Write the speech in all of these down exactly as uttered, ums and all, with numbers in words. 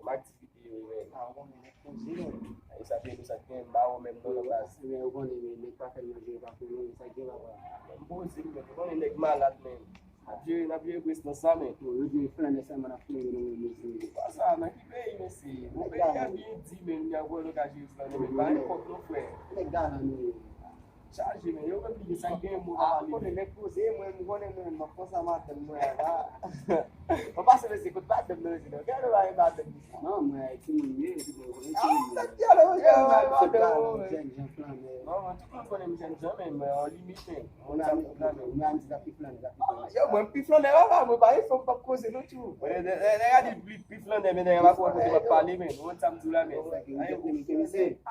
M aktivite yo, men. Ah, ou konnen nèg poze, men. E sa te nou sa te gen, m pa wè menm non, nan baz. Men ou konnen, men nèg pa fè l manje, yo pa konnen, sa gen papa. M poze, men ou konnen nèg malad, men. N ap jere, n ap jere prens nan sa, men. Bon, yo di flannè sèlman n ap flannè nan men mesye. Pa sa, nan ki peyi, mesye? Bon, peyi a byen di, men, n ap wè nou ka jere flannè, men pa nenpòt non, frè. Nèg galan nou ye. Chaje, men, yo menm li gen sa gen mo pa pale. Konnen nèg poze, mwen, m konnen mwen, m ap konsa madanm mwen la. Mwen pase mesye kot madanm nan, mesye, non. Gade mari madanm li sa. Non, mwen, timoun ye, epi mwen konnen timoun ye. Gade mari madanm, men. Jèn jan flannè. Non, non, tout moun konnen m jèn jan, men, men, an limit, men. Mwen a di, mwen a di, zafè flannè, zafè flannè. Yo, mwen, m pi flannè, papa, mwen pa gen fanm, m p ap koze, non, tjou. Nèg a di l pi, pi flannè, men nèg a pa konn kote m ap pale, men. Ou konn sa m di w la, men.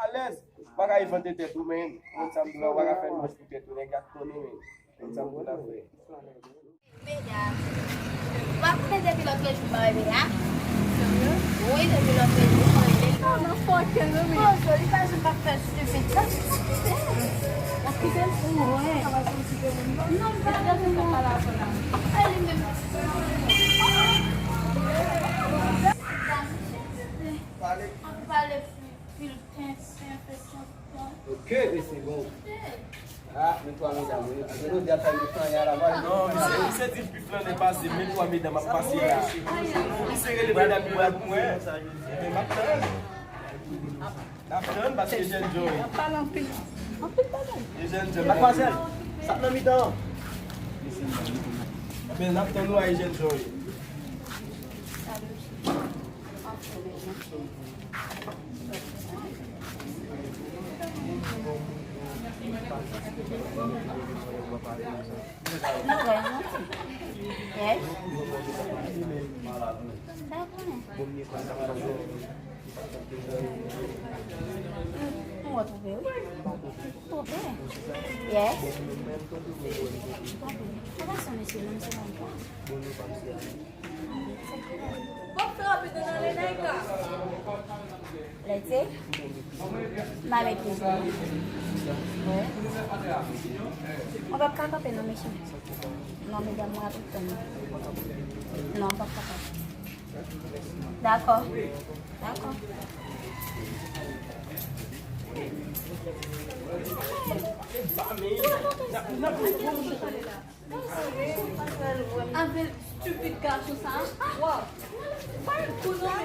Alèz, ou pa ka envante tèt ou, men. Ou konn sa m di w la, ou pa ka fè lwanj pou tèt ou, nèg a konnen, men. Ou konn sa m di w la, frè. Medam, ou pa konnen depi lòt jou m pa wè Bea? Serye? Wi, depi lòt jou m pa wè Bea. Oh, nan fòkè, non, men. Pozo, li pa janm pa fè stupid sa. Ou kite l pou mwen. Non, m pa janm pa pale avè l. Ay, li menm. Pale. Ap pale pil, pil tenten, fè tenten. Ok, mesye, bon. Ah, men twa medam, wi. Anben nou di ap fè nou flannè a la, va. Non, misye, misye di l pi flannè pase, men twa medam ap pase la. Misye rele medam yo pou mwen. Ebyen, m ap tann. M ap tann paske jèn jan. Y ap pale anpil. Anpil bagay. E jèn jan. Madmwazèl, sa k nan mitan an? Ebyen, n ap tann ou a, e jèn jan. Yes. Sa konnen. Ou wè twouve, wi. Twouve. Yes. Twouve. Sa pa son mesye, non, se yon Bon, nou pa misye a. Lete, m a meprize. Wi. Mwen p ap ka kanpe non, mesye. Non, medam, mwen ap tann. Non, m p ap kapab. Dakò. Dakò. Avèk stupid gason sa. Waw. Pa yon kou non.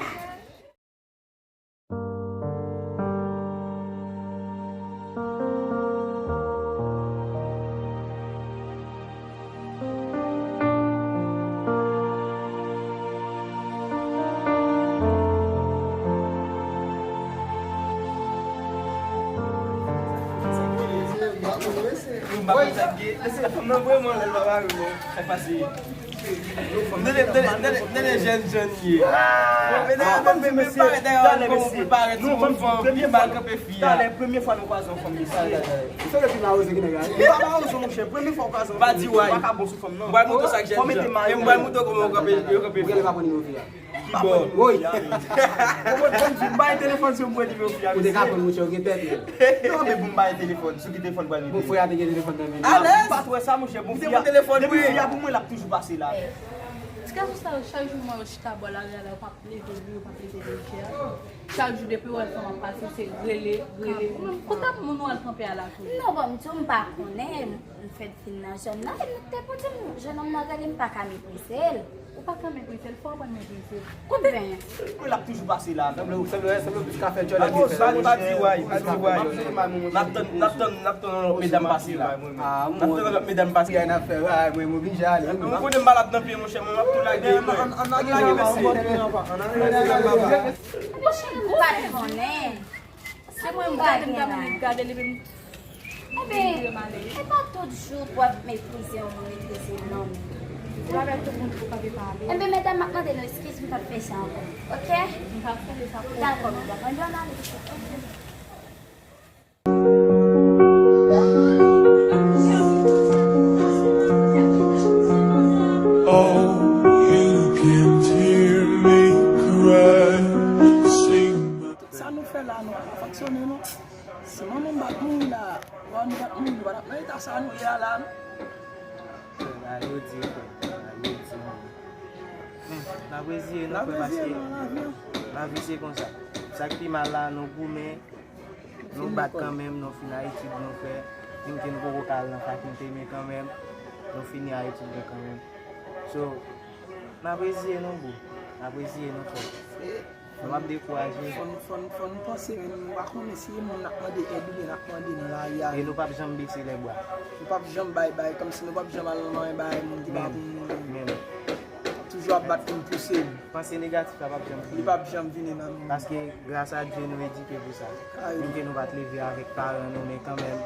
Yo, m pa konn sa k gen. Mesye, fanm nan vrèman lè l pa mare, bon. Sa k pase? Tande, tande, tande, tande jèn jan ye. Bon, men dèyè fanm, men parèt dèyè fanm, kòman pou l parèt sou yon fanm, li mal kanpe fi a. Talè, premye fwa nou kwaze yon fanm mesye. Se depi mawozo ki nèg la. Li pa mawozo, monchè, premye fwa w kwaze yon fanm. Pa di way. Ou pa ka bon sou fanm, non. M pral montre w sa k jèn jan. E m pral montre w kòman yo kanpe, yo kanpe fi a. Kibò. Woy. Ou konn, konn di, m bay telefòn si w mwen nimewo fi a. Ou te ka konn, monchè, ou gen tèt, wi. Non, men pou m bay telefòn, sou ki telefòn pral mete? Bon, frè a te gen telefòn nan men. Alèz. Pa twò sa, monchè, bon fi a. Depi fi a pou mwen, l ap toujou pase la. Ti gason sa yo, chak jou m wè yo chita bò lari a la, yo p ap leve, yo p ap leve de chè. Chak jou depi w wè fanm ap pase, se rele, rele. Ou menm, kote moun ou al kanpe a la tou? Non, bon, m di w m pa konnen, m fèk vin nan zòn nan, e m te pou di m, jennonm nan rele m pa ka meprize l. Ou pa ka meprize l, fò w aprann meprize l. Konbyen? Wi, l ap toujou pase la. Sanble, sanble, sanble w plis ka fè djòlè ke fè. Pa di way, pa di way. N ap tann, n ap tann, n ap tann lòt medam pase la. N ap tann lòt medam pase la. N ap fè, ay, mwen, m oblije ale, wi. Ou konnen m malad nan pye, monchè, mwen, m ap tou lage, mwen. Ann lage, mesye. Ann lage, mesye. Monchè, m pa t konnen. Se mwen, m gade, m gade, m gade li menm. Ebyen, e pa tout jou pou w ap meprize yon moun, meprize l non. Se pa avèk tout moun pou w kanpe pale. Ebyen, medam, m ap mande nou eskiz, m p ap fè sa ankò. Oke? M p ap fè sa pou ou. Dakò, medam. Ann ale. Oke. Oh, you can hear me cry. Sing. Tout sa nou fè la, nou pa ka fonksyone, non. Si manman m bat moun la, papa m bat moun, nou pa t ap nan eta sa nou ye a la, non. Bagay yo di, frè. Bagay yo di, man. N ap reziye nou, frè, paske lavi se konsa. Sa k pi mal la, nou goumen, nou bat kanmenm, nou fin etid nou fè. Menm ke nou poko ka al nan fakilte, men kanmenm, nou fini a etid nou kanmenm. So, n ap reziye nou, bro. N ap reziye nou, frè. Nou p ap dekouraje. Fò n, fò n, fò n panse, men nou pa konnen si moun n ap mande èd oubyen n ap mande nan lari a. E nou p ap janm bese lè bra. Nou p ap janm bay bay, kòmsi nou p ap janm al nan bagay moun ki pa pou nou. Men, toujou ap bat pou n pouse. Panse negatif la p ap janm vini. Li p ap janm vini nan nou. Paske, gras a Dye, nou edike pou sa. Menm ke nou pa t leve avèk paran nou, men kanmenm,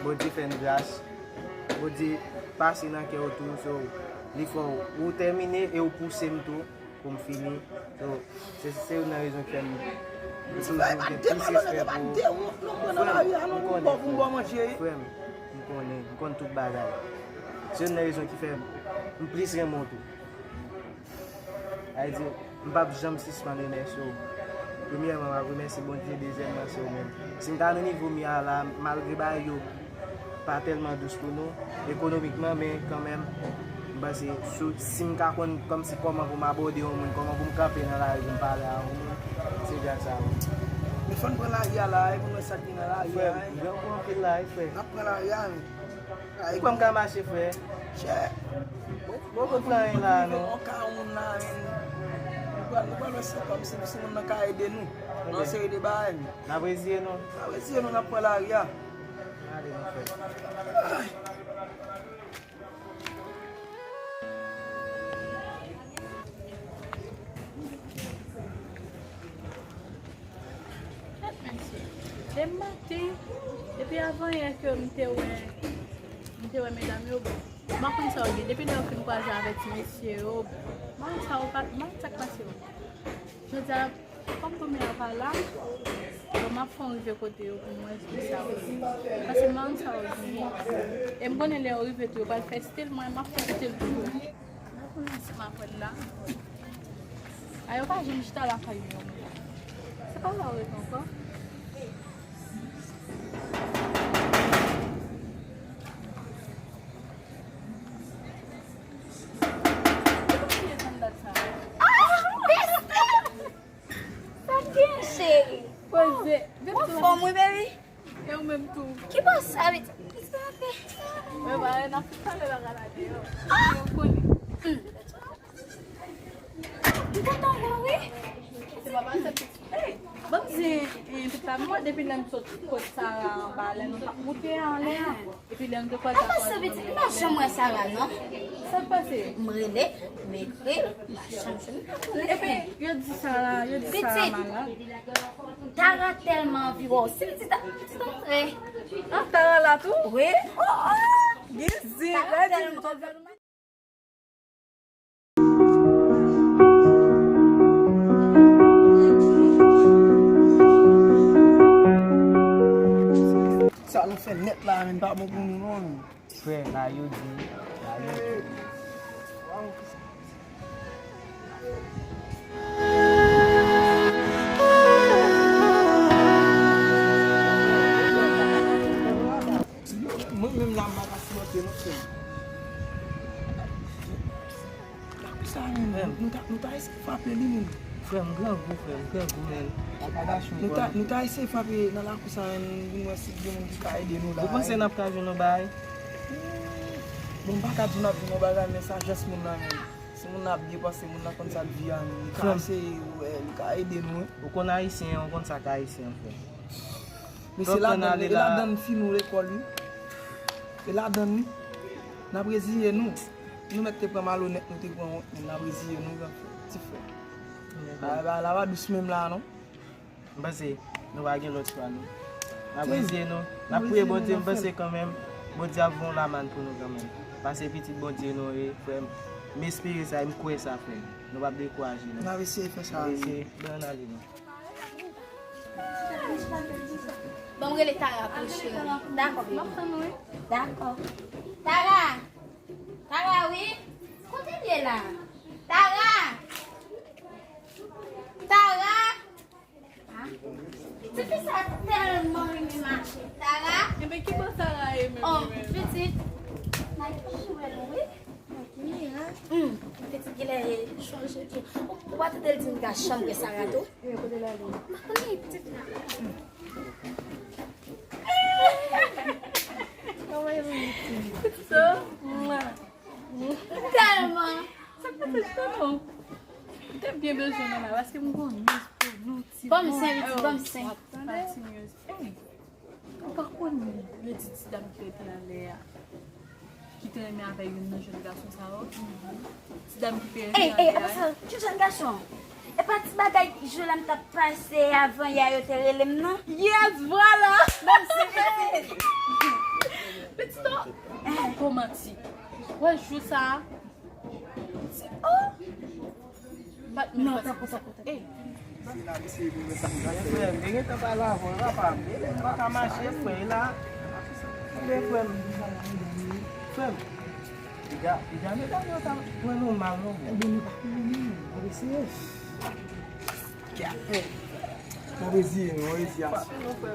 Bondye fè n gras. Bondye pase nan kè w tou, so, li fè w, ou tèmine e w pouse m tou. Pou m fini. So, se, se youn nan rezon ki fè m toujou gen plis respè pou ou. Frè m, m konnen, frè m. Frè m, m konnen, m konn tout bagay. Se youn nan rezon ki fè m plis renmen w tou. Sa vle di, m p ap janm sispann remèsye w. Premyèman, m ap remèsye Bondye, dezyèmman, se ou menm. Si m ta nan nivo m ye a la, malgre bagay yo pa tèlman dous pou nou ekonomikman, men kanmenm, m panse sou, si m ka konn kòmsi kòman pou m abòde yon moun, kòman pou m kanpe nan lari pou m pale a yon moun, se gras a ou. Men fò n pran lari a la, e pou n wè sa k gen nan lari a. Frè m, m pran anpil la, wi, frè. N ap pran lari a, men. M kwè m ka mache, frè. Chè. Bon, bon, bon, plan la, non. On ka moun la, men. Nou pral, nou pral wè se kòmsi, si moun nan ka ede nou. Nan yon seri de bagay, men. N ap reziye nou. N ap reziye nou, n ap pran lari a. Ale, mon frè. Depi maten, depi avanyè ke m te wè, m te wè medam yo, bon, m pa konn sa yo gen. Depi lè yo fin kwaze avèk ti mesye yo, bon, m pa konn sa yo pa, m pa konn sa k pase yo. Jodi a, Kòm granmè a pa la, bon, m ap fè yon rive kote yo pou m wè kisa yo ye. Paske m pa konn sa yo genyen. E m konnen lè yo rive tou, yo pral fè stil mwen, m ap fè stil pou yo. M ap konnen si m ap wè l la. A yo pa janm chita lakay yo. Se pa la yo rete ankò. Depi konbyen tan dat sa? Ah, bèste! Sa k gen, cheri? Poze. Ou anfòm, wi, baby. E ou menm tou? Ki bò sa, vit? Mwen pa wè n ap pale bagay la deyò. Ah! Ou konnen. Hmm. M kontan wè w, wi. Se pa pase pitit. Hey, ban m di, eh, pitit la, mwen depi lè m sot kot Sara anba, lè nou t ap moute anlè a. Epi lè m te kwaze ak Sara. Apa sa vle di, m pa janm wè Sara, non. Sa k pase? M rele, m ekri, m pa janm jwenn. Epi, yo di Sara, yo di Sara malad. Pitit, Tara tèlman anvi wè w. Si pitit, pitit antre. Ah, Tara la tou? Wi. Oh, oh! Gizi, Tara tèlman anvi wè w. Sa nou fè nèt la, menm pa bon pou nou, non. Frè, la yo di, la yo di. Mwen menm la, m pa ka sipòte non, frè m. Lakou sa menm, nou ta, nou ta eseye frape li menm. Frè m, grangou, frè m, grangou, men. Nou ta, nou ta eseye frape nan lakou sa menm, vin wè si gen moun ki ka ede nou la. Ou panse n ap ka jwenn yon bagay? Bon, m pa ka di n ap jwenn yon bagay, men sajès moun nan menm. Si moun nan ap byen panse, moun nan konn sa k vi a menm. Li ka eseye, wi, li ka ede nou, wi. Ou konn ayisyen, ou konn sa k ayisyen, frè. Men se ladann, e ladann fi nou lekòl, wi. E ladann, wi. N ap reziye nou. Nou mèt te pran malonèt, nou te pran wont, men n ap reziye nou, gran frè, ti frè. Bagay la pa dous menm la, non. M panse nou pa gen lòt chwa, non. N ap reziye nou. N ap priye Bondye, m panse kanmenm, Bondye ap voye yon lamann pou nou kanmenm. Paske pitit Bondye nou ye, frè m. M espere sa, e m kwè sa, frè m. Nou p ap dekouraje, non. N ap eseye fè sa. N ap eseye, ban n ale, non. Ban m rele Tara pou cheri. Dakò, baby. Dakò. Tara! Tara, wi? Kote l ye la? Tara! Tara! Ah. Tifi sa tèlman renmen mache. Tara! Enben, ki bò Tara ye menm, li menm? Oh, pitit. Nike ki jwe l, wi. Hmm, pitit genlè, Sonje tou. Ou, ou pa tande l di m ka chanm gen Sara tou? M pa konnen, pitit la. Pitit la. Tèlman. Sa k pase, Tito, non? M te byen bezwen w la, paske m gon miz pou nou, ti. Ban m sen, pitit, ban m sen. Tande? Ou pa konn, yo di ti dam ki rete anlè a, ki te renmen avè youn nan jèn gason sa yo. Ti dam ki te rete anlè a. Ey, ey, apa sa, ki jèn gason? E pa ti bagay jou la m t ap pase avan yè a yo te rele m, non? Yes, vwala! Ban m sen, pitit. Pitit, non, m pa gon manti. Wè jou sa a, Oh! Non, tankou, tankou, tankou. Ey. Frè m, te gentan pale avè w, papa m. Li pa ka mache, frè, la. Tande, frè m. Frè m. Piga, piga, medam yo ta pran nou mal, non, frè m. Ebyen, nou pa konnen, non. N ap eseye. N ap eseye, n ap eseye. Bonswa,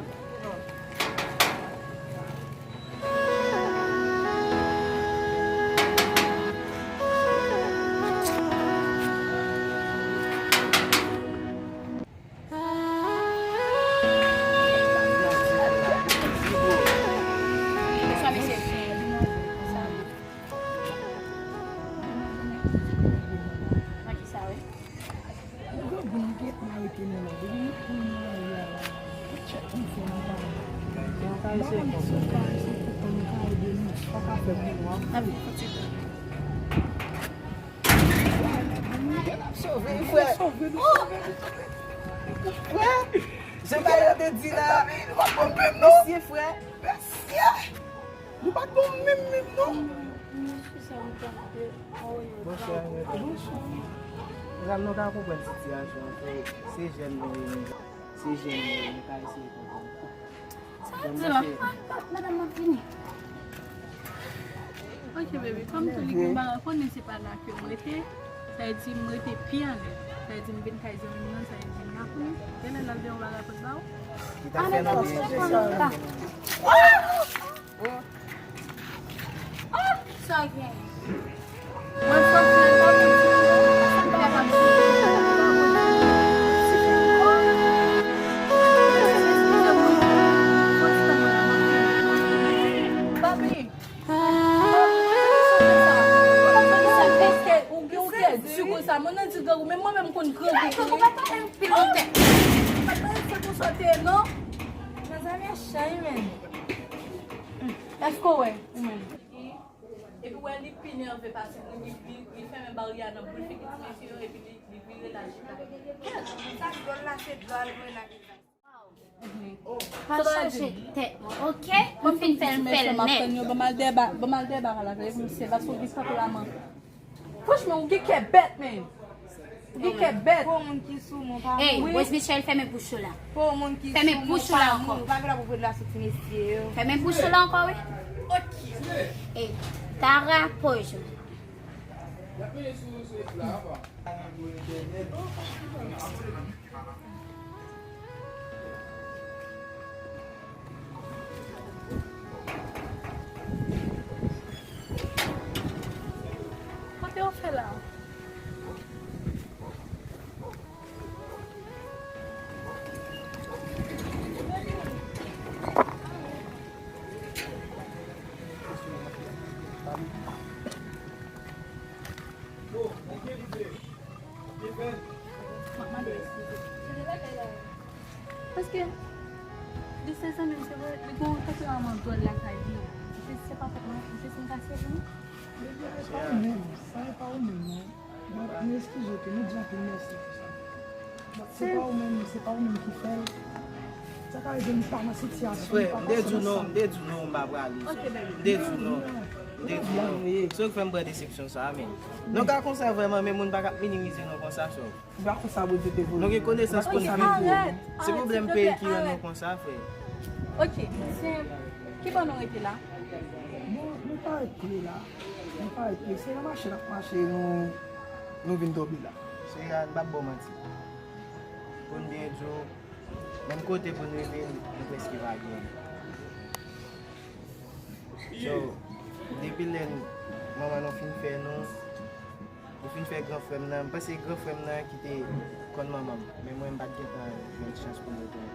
mesye. Nan kisa, wi? Sove, frè. Frè, jan bagay yo te di la. Mesye, frè. Mesye. Nou pa t bon menm, menm, non. Bonswa, mesye. Bonswa. Medam, nou ka konprann sitiyasyon an, se, se jèn nou ye, menm jan. Se jèn nou ye, nou ka eseye konprann. Sa w di la? Madanm, m ap vini. Ok, baby, kòm tou li gen bagay, konnen se pa la ke m rete, sa vle di m rete pi anlè. Sa vle di m vin kay zanmi m nan, sa vle di m la konnen. Genlè l al gen yon bagay pou l ba w. Ki ta fè nou byen. Oh! Sa gen. Mwen fòk fè l pa pou di sa fè pa di. Papi. Paske ou gen ou kè di konsa, mwen nan di grangou, men mwen menm konn grangou. Grangou pa pale m pil lontan. Mwen se konsa w te ye, non? Mezanmi, chay, men. Èske w wè, ou menm? Epi w wè li pi nève pase moun, li, li, li fèmen baryè a nan boul figi ti mesye yo, epi li, li vire l al chita. Sa dwòl la, se dwòl, mwen nan vizaj. Pa chaje tèt mwen, ok? M fin fè l, fè l nèt. Ban m al dèba, ban m al dèba la, mesye, paske w gen tankou laman. Franchman, ou gen kè bèt, men. Ou gen kè bèt. Pou moun ki sou mwen, pa moun. Ey, Rose Michelle, fèmen bouch ou la. Pou moun ki sou mwen, pa moun. Fèmen bouch ou la ankò. Ou pa gen dwa pou pran la sou ti mesye yo. Fèmen bouch ou la ankò, wi. Ok. Ey, Tara, poz ou. Kote w fè la? Paske li se zanmi m, se vre, li gen yon tanperaman dwòl lakay li. Se, se pa fòt mwen, se si m ka sèvi nou. Se pa ou menm, sa e pa ou menm, non. Bon, nou eskize w, ke nou di anpil mèsi pou sa. Bon, se pa ou menm, se pa ou menm ki fè l. Sa ka rive m pa nan sitiyasyon, frè, m te di w non, m te di w non, m pa prale. Ok, baby. M te di w non. M te di w non. Se w k fè m pran desepsyon sa a, men. Nou ka konsa vrèman, men moun pa ka minimize nou konsa, frè. M pa konsa Bondye te voye nou. Nou gen konesans pou n viv. Se pwoblèm peyi ki rann nou konsa, frè. Ok, se ki bò nou rete la? Nou, nou pa rete la. Nou pa rete. Se yon mache n ap mache, nou, nou vin tonbe la. Se a, n p ap ba w manti. Pou n byen di w, menm kote pou n rive, nou prèske pa gen. So, depi lè n, manman nou fin fè nou, Li fin fè gran frè m nan, m panse gran frè m nan ki te konn manman m, men mwen m pa t gentan jwenn chans pou mwen konnen.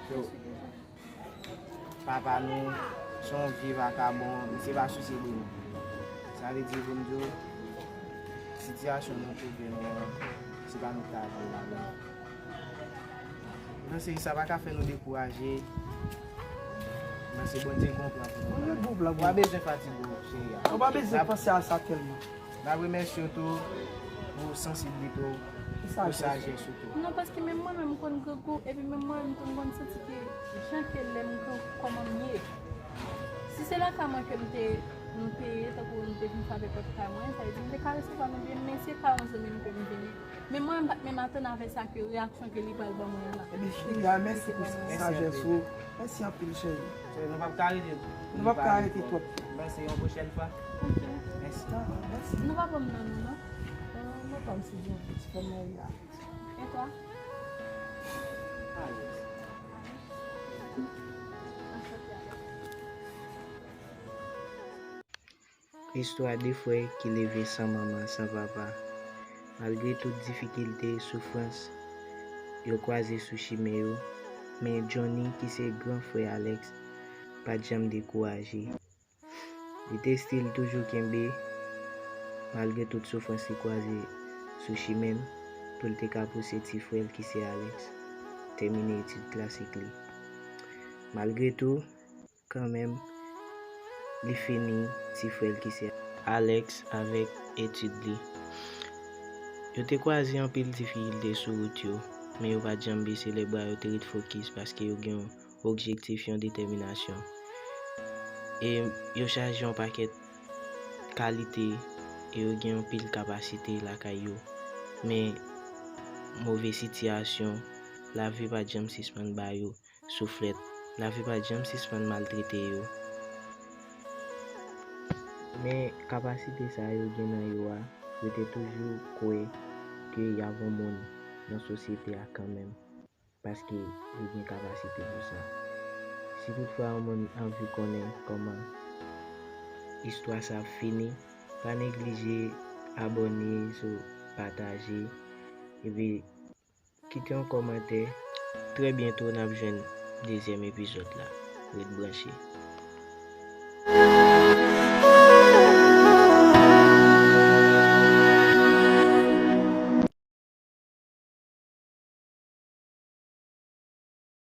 So, papa nou se yon vye vakabon, misye pa sousye de nou. Sa vle di pou m di w, sitiyasyon nou twouve nou an, se pa nou ki ta atann la non. Nan seri sa pa ka fè nou dekouraje. Nan se Bondye gen yon plan pou nou. Bondye gen yon plan pou nou. Ou pa bezwen fatige w, cheri a. Ou pa bezwen panse a sa tèlman. N ap remèsye w tou pou sansiblite w, pou sajès ou tou. Non, paske menm mwen menm m konn grangou, epi menm mwen menm tou m konn santi ke jan ke lè m grangou kòman m ye. Si se lakay mwen ke m te, nou te ye, tankou nou te vin frape pòt kay mwen, sa vle di m te ka resevwa nou byen, men se kay yon zanmi m ke m vini. Men mwen, m pa t menm atann avè sa ke reyaksyon ke li pral ban mwen la. Ebyen, cheri a, mèsi pou sajès ou. Mèsi anpil, cheri. Cheri, nou p ap ka rete. Nou p ap ka rete twòp. Mèsi, yon pwochèn fwa. Ok. Mèsi. Dakò, mèsi. Nou pa ban m nan nou, non? Bon, mwen pa m si di yon ti fè mwen la. E twa? A, yes. Anchante, Alex. Istwa de frè ki leve san manman, san papa. Malgre tout difikilte, soufrans yo kwaze sou chimen yo, men Johnny, ki se gran frè Alex, pa t janm dekouraje. Li te still toujou kenbe, malgre tout soufrans li kwaze sou chimen l, pou l te ka pouse ti frè l ki se Alex tèmine etid klasik li. Malgre tou, kanmenm, li fini ti frè l ki se Alex avèk etid li. Yo te kwaze anpil difikilte sou wout yo, men yo pa t janm bese lèbra, yo te ret fokis paske yo gen yon objektif, yon detèminasyon. E yo chaje yon pakèt kalite, e yo gen anpil kapasite lakay yo. Men move sitiyasyon, lavi pa t janm sispann ba yo souflèt. Lavi pa t janm sispann maltrete yo. Men kapasite sa yo gen nan yo a, yo te toujou kwè ke y ap yon moun nan sosyete a kanmenm, paske yo gen kapasite pou sa. Si toutfwa yon moun anvi konnen kòman istwa sa ap fini, pa neglije abòne, so, pataje, epi kite yon kòmantè. Trè byento n ap jwenn dezyèm epizòd la. Ret branche.